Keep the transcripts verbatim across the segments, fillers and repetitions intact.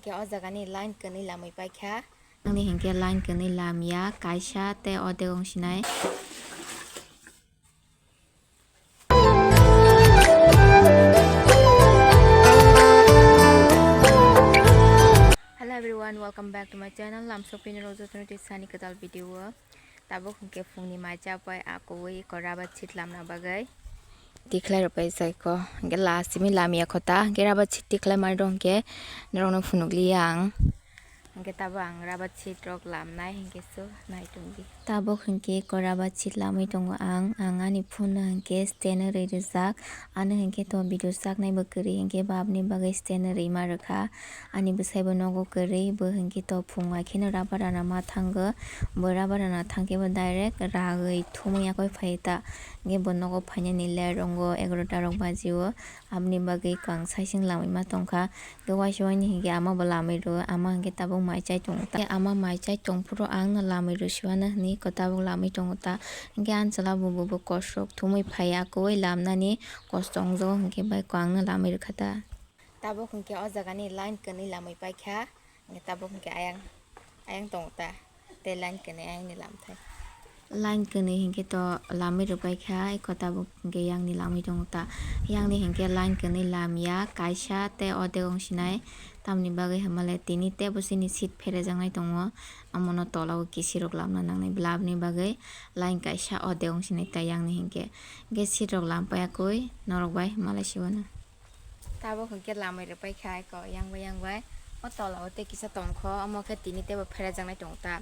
O jaga ni line kwnwi lamwi paikha. Ani hinkhe line kwnwi lamya, kaisa tei odek wng sinai. Hello everyone, welcome back to my channel. Lamsok pini rok jotono tei sani kwtal video o. Tabuk hinkhe phungni mai cha pai akui eko rubber sheet lamna bagwi. Tikhlai rok pai sai ko. Hinkhe last simi lamya khota. Hinkhe rubber sheet tikhlai mani rok hinkhe norokno phunukliya ang. Hinkhe tabuk ang rubber sheet rok lamnai hinkhe su nai tongdi. Tabuk hinkhe eko rubber sheet lamwi tongo ang. Ang ani phone no hinkhe stand rwi rijak. Ano hinkhe to video saknai bo kwrwi hinkhe bo aboni bagwi stand rwima rwkha. Ani bwsai bo nogo kwrwi, bo hinkhe to phung bai kheno rubber rana ma thango. Bo rubber rana thangkhe bo direct ragwi thumwi yakoi phai ta. Hinkhe bo nogo phainani late rongo egaroh ta rok baji o. Aboni bagwi eko ang saichung lamwi ma tongkha. Hinkhe waisa waini hinkhe ama bo lamwi rwo, ama hinkhe tabuk mai chai tongo ta. Ama mai chai tongphuru ang no lamwi rwsiwano hinwi eko tabuk lamwi tongo ta. Hinkhe ang chwla bo bo kosok thumwi phai akui lamnani kosto wngjago hinkhe bai eko ang no lamwi rwkha ta. Tabuk hinkhe o jaga ni line kwnwi lamwi paikha, hinkhe tabuk hinkhe ayang, ayang tongo ta, tei line kwnwi ayang ni lamthai. Line kwnwi hinkhe to lamwi rwpaikha, eko tabuk hinkhe yang ni lamwi tongo ta, yang ni hinkhe line kwnwi lamya, kaisa tei odek wng sinai, tamni bagwi hwnmale tini tei bo chini seat pherejaknai tongo, omono tola o kisi rok lamna nangnai bwla, aboni bagwi line kaisa odek wng sinai ta yang ni hinkhe, hinkhe seat rok lam paiakui norok bai malai siwano. Tabuk hinkhe lamwi rwpaikha eko yang bai yang bai. O tola o tei kisa tongkho, omo khe tini teibo pherejaknai tongo ta.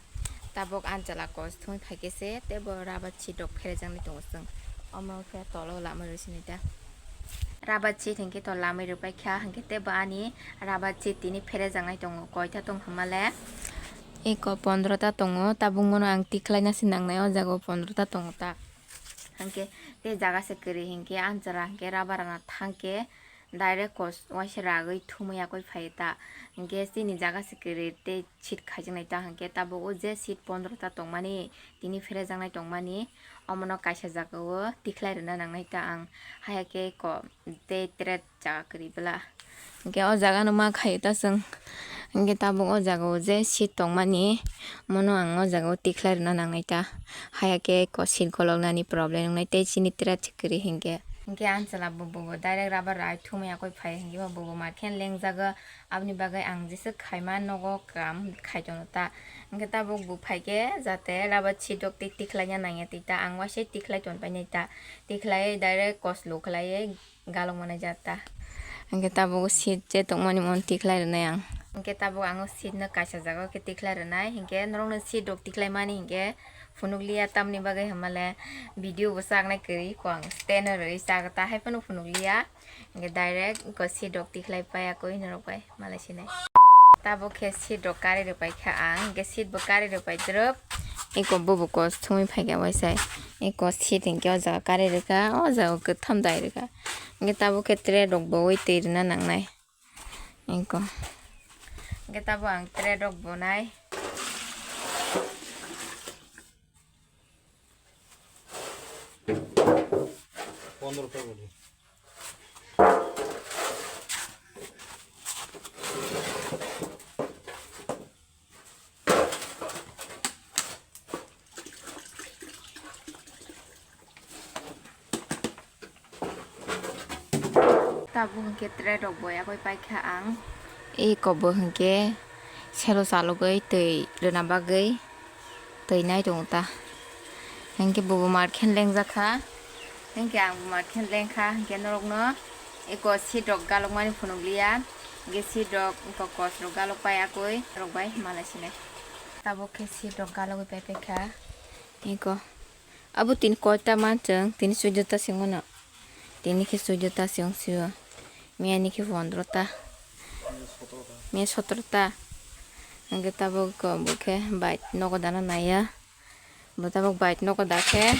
Tabuk ang chwla kos thumwi phaikhe se teibo rubber sheet rok pherejaknai tongo chwng. Omo khe tola o lamwi rwsinai ta. Rubber sheet hinkhe to lamwi rwpaikha hinkhe teibo ani rubber sheet tini pherejaknai tongo, koita tong hwnmale eko pondro ta tongo, tabuk mono ang tikhlaina se nangnai, o jaga o pondro ta tongo ta. Hinkhe tei jaga se kwrwi hinkhe ang chwla hinkhe rubber rana thangkhe direct kos waisa ragwi thumwi yakoi phai ta. Hinkhe chini jaga se kwrwi tei seat khaijaknai ta hinkhe tabuk o je seat pondro ta tongmani tini pherejaknai tongmani omono kaisa jaga o tikhlai rwna nangnai ta ang. Haya khe ko tei tere jaga kwrwi bwla. Hinkhe o jaga no ma khaio ta chwng. Hinkhe tabuk o jaga o je seat tongmani, mono ang o jaga o tikhlai rwna nangnai ta. Haya khe ko seat goloknani problem wngnai tei chini tere kwrwi hinkhe. Hinkhe ang chwla bo, bo, bo direct rubber rai thumwi yakoi phai hinkhe bo, bo, bo ma khe lengjago. Aboni bagwi ang jesa khaima nogo kam khai tono ta. Hinkhe tabuk bo phaikhe jate rubber sheet rok tei tikhlaina nangya tei ta. Ang waisa tikhlai ton painai ta. Tikhlai direct koslo khlaiwi galok manai jat ta. Hinkhe tabuk seat je tongmani mono tikhlai rwnai ang. Hinkhe tabuk ang o seat no kaisa jaga o khe tikhlai rwnai. Hinkhe norokno seat rok tikhlai mani hinkhe phunukliya tamni bagwi hwnmale video bo chaknai kwrwi ko ang stand rwi chak ta hai phano phunukliya. Hinkhe direct ko seat rok tikhlai pai akui norok bai. Malai sinai. Tabuk khe seat rok kari rwpai kha ang, hinkhe seat bo kari rwpai drop. Eko bobo kos thumwi phaikha waisai. Eko seat hinkhe o jaga kari rwkha, o jaga kwtham dai rwkha. Hinkhe tabuk khe tray rok bo ui twi rwna nangnai. Eko. Hinkhe tabuk ang tray rok bo nai. Pondro ta boli. Tabuk hinkhe tray rok bo yakoi paikha ang. Eko bo hinkhe selo chalogwi twi rwna bagwi twi nai tongo ta. Hinkhe bo bo mar khe lengjak kha. Hinkhe ang bo mar khe lengkha hinkhe norokno eko seat rok galokmani phunukliya. Hinkhe seat rok eko kos rok galok pai akui rok bai malai sinai. Tabuk khe seat rok galogwi pai paikha. Eko. Abo tini koita manchwng, tini suido ta singmano. Tini khe suido ta sing sio. Miyani khe pondro ta. Miya sotro ta. Hingke tabok ko bo khe bike nogo dana naiya. Bo tabok bike nogo da khe.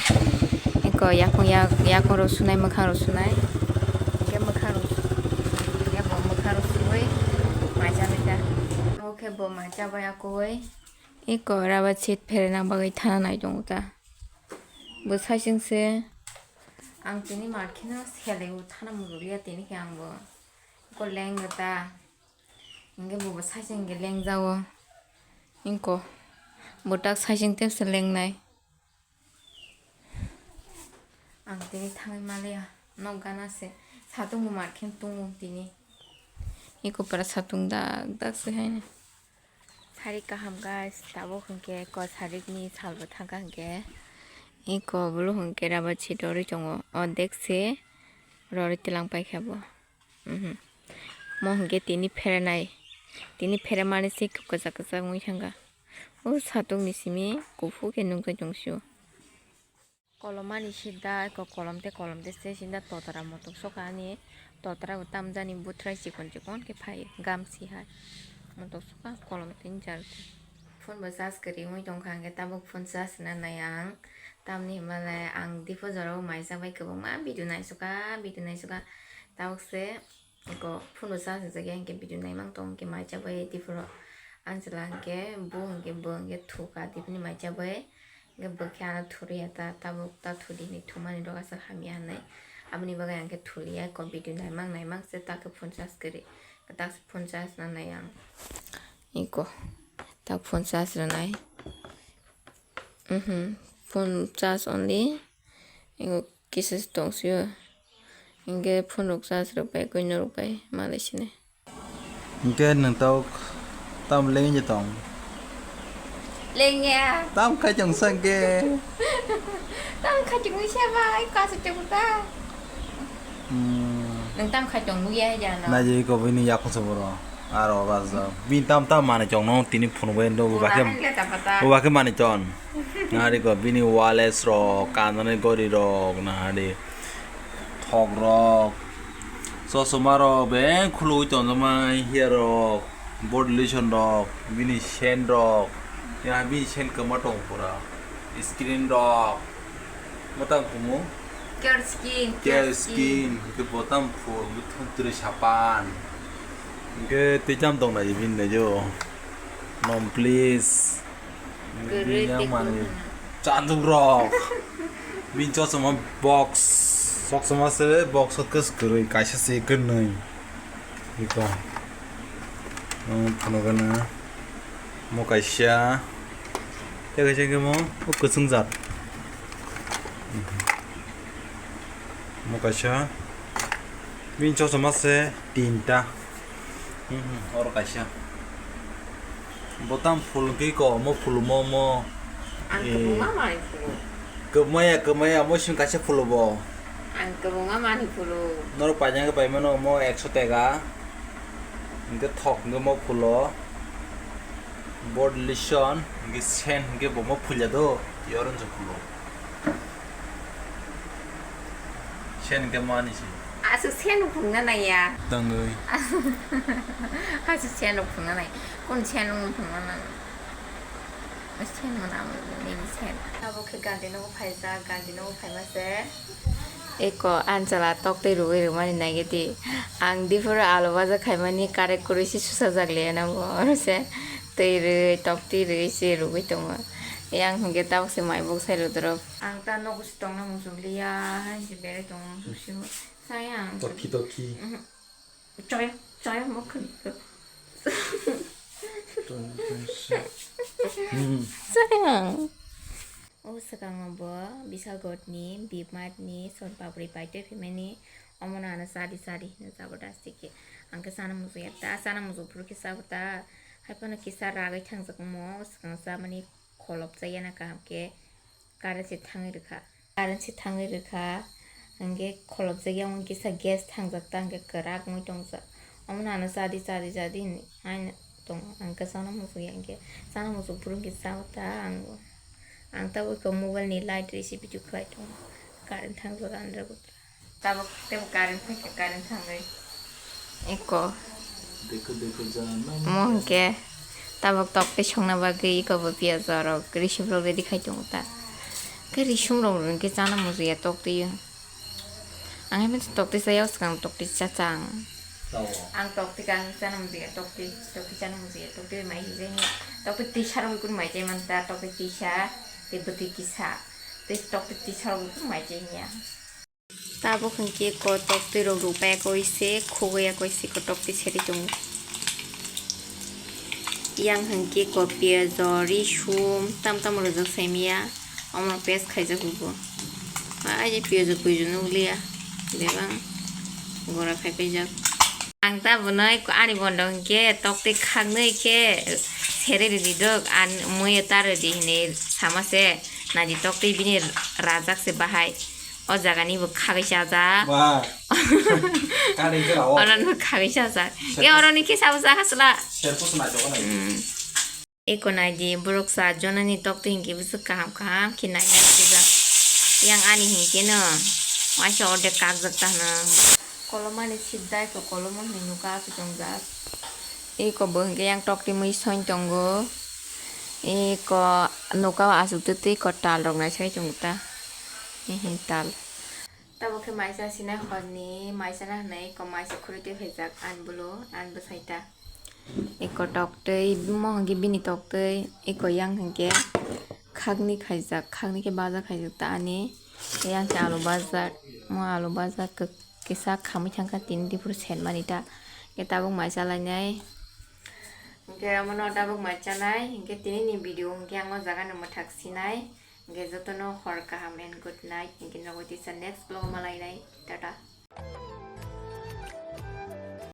Eko yakung yak-, yakung rok sunai, mwkhang rok sunai. Hingke mwkhang rok, hingke bo mwkhang rok suwi mai cha nai ta. Obo khe bo mai cha bai akoi. Eko rubber sheet phere nang bagwi thana nai tongo ta. Bo saichung se ang tini mar kheno seleng bo thana muchung ya tini khe ang bo. Eko leng rw ta. Hingke bo bo saising hingke lengjao. Hingko bo tak saising tepsa lengnai. Ang tini thangwi maliya, nok gana se. Satung bo mar khe tongo tini. Eko para satung dak dak se haino. Sari kaham guys, tabuk hwnkhe ko sarikni salbo thangkha hwnkhe. Eko bulu hwnkhe rubber sheet rorwi tongo. O dek se rorwi tilang paikha bo. Mhm. Mo hwnkhe tini pherenai. Tini pheremani se kwchak kwchak wngwi thangkha. O satung ni simi kuphur khe nukjagwi tong sio. Kolom mani sida, ko kolom te kolom te se sinda totra motok soka ani totra bo tamjani butrai chikon chikon khe phai gamsi hai motok soka kolom tin jar. Phone bo charge kwrwi wngwi tongkha hwnkhe tabuk phone charge na nai ang tamni hwnba le ang dipho jorao mai chabai kwbangma video naisoka video naisoka tabuk se. Eko phone bo charge rijak ya, hingke video naimang tong, hingke mai chabai tipro. Ang chwla hingke bo hingke bo hingke thuka tipni mai chabai. Hingke bo khe ano thuri ya ta, tabuk ta thudi hinui thumani rok aswk hamya hinui. Aboni bagwi ang khe thuliya, eko video naimang naimang se ta khe phone charge kwrwi. Ta khe phone charge na nai ang. Eko ta phone charge rwnai. Mhm. Phone charge only. Eko kisa se tong sio. Hingke phone rok charge rok bai koi norok bai malai sini. Hingke nwng tok tam lengye tong. Lengya. Tam khai tong sangke. Tam khai tong wisa bai kasu tong ta. Hmm. Nwng tam khai tong nuya jana. Naji ko bini yakho soboro. Aro raja. Bin tam tam mani chong no tini phunuk bai no. Bo bakhe. Bo bakhe mani chon. Nari ko bini wales rok, kanani gori rok, nari thok rok. Sosoma rok beng khulugwi tonjak mai hiya rok, body lotion rok, bini sen rok. Ya bini sen kwma tong pura. Screen rok. Matang kumu? Care skin, care skin. Hingke bottom phul, hingke thon twi sapan. Hingke twi cham tong nai bini nai jo. Nom please. Kwrwi tei kwrwi. Chaduk rok. Bini chosma box. Chosma se box o kwswk kwrwi kaisa se kwrwi. Iko. Ang phunukgana. Mo kaisa. Tei kaisa khe mo o kwchwngjak. Mo kaisa. Bini chosma se tinta. Oro kaisa. Bottom phul khe ko mo phul mo mo. Ang kwbangma manwi phulu. Kwbmaya kwbmaya mo simi kaisa phulu bo. Ang kwbangma manwi phulu. Norok paijak khe paimano mo ekso tega. Hingke thok hingke mo phulo. Body lotion hingke sen hingke bo mo phulya do. Yoron se phulo. Sen hingke mani se. Aswk sen rok phunukna naiya. Tangwi. Aswk sen rok phunukna nai. Kun sen rok phunukna nai. Sen rok nang nini sen. Abo khe gandi nogo phaijak, gandi nogo phaima se. Eko anchwla tok tei rwgwi rwmani naigidi. Ang diphuru alu baja khaimani karek kwrwi se susajak liya nango. Oro se twi rwi, tok twi rwi se rwgwi tongo. Yang hwnkhe tabuk se mai bok sai rwdoro. Ang ta nogo se tongna muchung liya, hain se berai tongo muchung sio. Saya ang. Tokhi tokhi. Mhm. Chaya, chaya mo khun. Tong, tong, se. Hmm. Saya. O swkango bo Bishalgarh ni, B-Mart ni, Son Papdi paitwi phimani, omono ano chadi chadi hino jabardasti khe. Ang khe chana muchungya, ta chana muchung phuru khe chabo ta, haiphano kisa ragwi thangjak omo, o swkang chamani kholopjakya na kaham khe. Current se thangwi rwkha. Current se thangwi rwkha. Hwnkhe kholopjak ya wngkhe kisa gas thangjak ta hwnkhe kwrak wngwi tongjak. Omono ano chadi chadi chadi hinwi haino tongo. Ang khe chana muchungya hwnkhe chana muchung phuru hwnkhe chao ta ang. Ang tabuk khe mobile ni light rwi se video khlai tongo. Current thangjak ani rwgwi. Tabuk teibo current phaikha, current thangwi. Eko. Dekho, dekho, jana. Omo hwnkhe tabuk tok tei songna bagwi eko bo piyaj rok risum rok ready khai tongo ta. Khe risum rok hwnkhe chana muchungya tok twi o. Ang hai mantwi tok twi chaya, o swkang tok twi cha cha ang. Ang tok twi kang chana muchungya tok twi, tok twi chana muchungya tok twi mai hijeni. Tok twi tisa rok kunu mai chai manta, tok twi tisa tei bwtwi kisa. Tei tok twi tisa rok kunu mai chai hinya. Tabuk hwnkhe ko tok twi rok rwpai koi se, khugwi ya koi se ko tok twi seri tongo. Yang hwnkhe ko piyajo, risum, tam tamo rwjak saimaya, omo paste khaijak hugo. Ai je piyajo puijo nukliya, bebak gora khai paijak. Ang ta bwnai ani bondo hwnkhe toktwi khaknwi khe sere rwdi dok, an mui ta rwdi hinwi sama se, naidi toktwi bini rajak se bahai. O jagani bo khagwi chajak. Ba. Kani khe rawo. Oro no khagwi chajak. Serpus- Ye oro ni khe sabo chakha chwla. Serpus naijak nai. Hmm. Eko naidi borok sa jonani toktwi hinkhe bwswk kaham kaham khe naina sijak. Yang ani hinkhe no waisa ordek kakjak ta hwno. Kolomani sibdai ko kolomo hinwi nuka aswk tongjak. Eko bo hinkhe yang toktwi mui soin tongo. Eko nuka o aswk twtwi ko tal rok naisai tongo ta. Hihi tal. Tabuk khe maisa sinai horni maisa na hinwi eko maisa khurui twi phaijak ani bwlo ani bwsai ta. Eko toktwi mo hinkhe bini toktwi eko yang hinkhe khakni khaijak khakni khe baja khaijak ta ani yang khe alu baja mo alu baja kwk kisa khamwi thangkha tini diphuru senmani ta. Khe tabuk mai chalainai hinkhe omono tabuk mai chanai hinkhe tini ni video hinkhe ang o jaga no mwthak sinai. Hingke jotono hor kaham and good night. Hingke nogo tisa next vlog o malainai. Tata.